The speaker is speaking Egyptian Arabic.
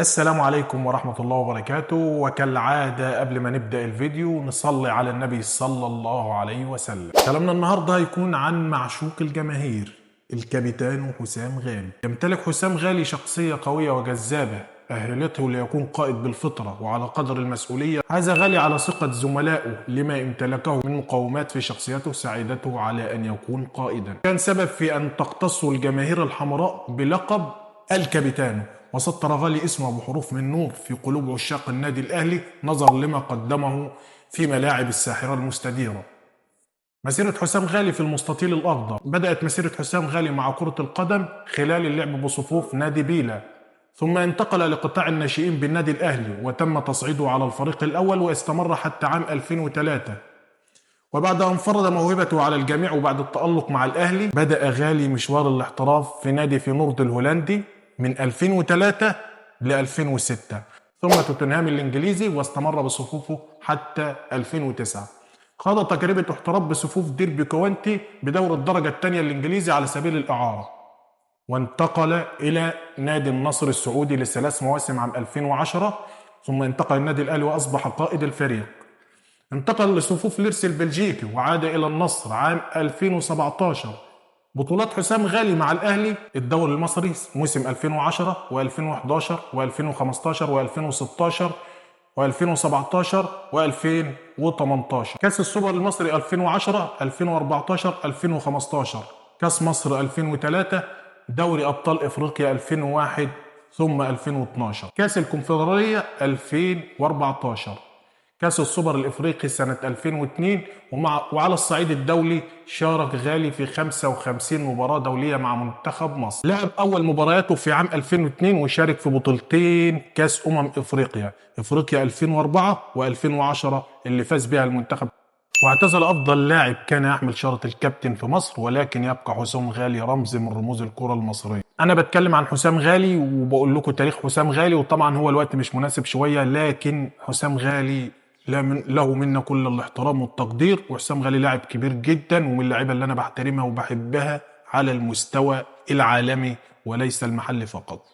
السلام عليكم ورحمة الله وبركاته. وكالعادة قبل ما نبدأ الفيديو نصلي على النبي صلى الله عليه وسلم. كلامنا النهاردة هيكون عن معشوق الجماهير الكابيتانو حسام غالي. يمتلك حسام غالي شخصية قوية وجذابة أهلته ليكون قائد بالفطرة وعلى قدر المسؤولية. هذا غالي على ثقة زملائه لما امتلكه من مقومات في شخصيته ساعدته على أن يكون قائدا. كان سبب في أن تقتص الجماهير الحمراء بلقب الكابيتانو، وسطر غالي اسمه بحروف من نور في قلوب عشاق النادي الأهلي نظرا لما قدمه في ملاعب الساحرة المستديرة. مسيرة حسام غالي في المستطيل الأخضر. بدأت مسيرة حسام غالي مع كرة القدم خلال اللعب بصفوف نادي بيلا، ثم انتقل لقطاع الناشئين بالنادي الأهلي وتم تصعيده على الفريق الأول واستمر حتى عام 2003. وبعد أن فرض موهبته على الجميع وبعد التألق مع الأهلي، بدأ غالي مشوار الاحتراف في نادي فينورد الهولندي من 2003 ل 2006، ثم توتنهام الإنجليزي واستمر بصفوفه حتى 2009. خاض تجربة احتراف بصفوف ديربي كوانتي بدور الدرجة الثانية الإنجليزي على سبيل الإعارة، وانتقل إلى نادي النصر السعودي لثلاث مواسم عام 2010، ثم انتقل النادي الأهلي وأصبح قائد الفريق. انتقل لصفوف ليرس البلجيكي وعاد إلى النصر عام 2017. بطولات حسام غالي مع الأهلي: الدوري المصري موسم 2010 و2011 و2015 و2016 و2017 و2018، كاس السوبر المصري 2010 2014 2015، كاس مصر 2003، دوري أبطال إفريقيا 2001 ثم 2012، كاس الكونفدرالية 2014، كاس السوبر الإفريقي سنة 2002. وعلى الصعيد الدولي شارك غالي في 55 مباراة دولية مع منتخب مصر. لعب أول مبارياته في عام 2002 وشارك في بطولتين كاس أمم إفريقيا 2004 و2010 اللي فاز بها المنتخب. واعتزل أفضل لاعب كان يحمل شارة الكابتن في مصر، ولكن يبقى حسام غالي رمز من رموز الكرة المصرية. أنا بتكلم عن حسام غالي وبقول لكم تاريخ حسام غالي، وطبعا هو الوقت مش مناسب شوية، لكن حسام غالي له منا كل الاحترام والتقدير. وحسام غالي لاعب كبير جدا ومن اللعيبة اللي أنا بحترمها وبحبها على المستوى العالمي وليس المحلي فقط.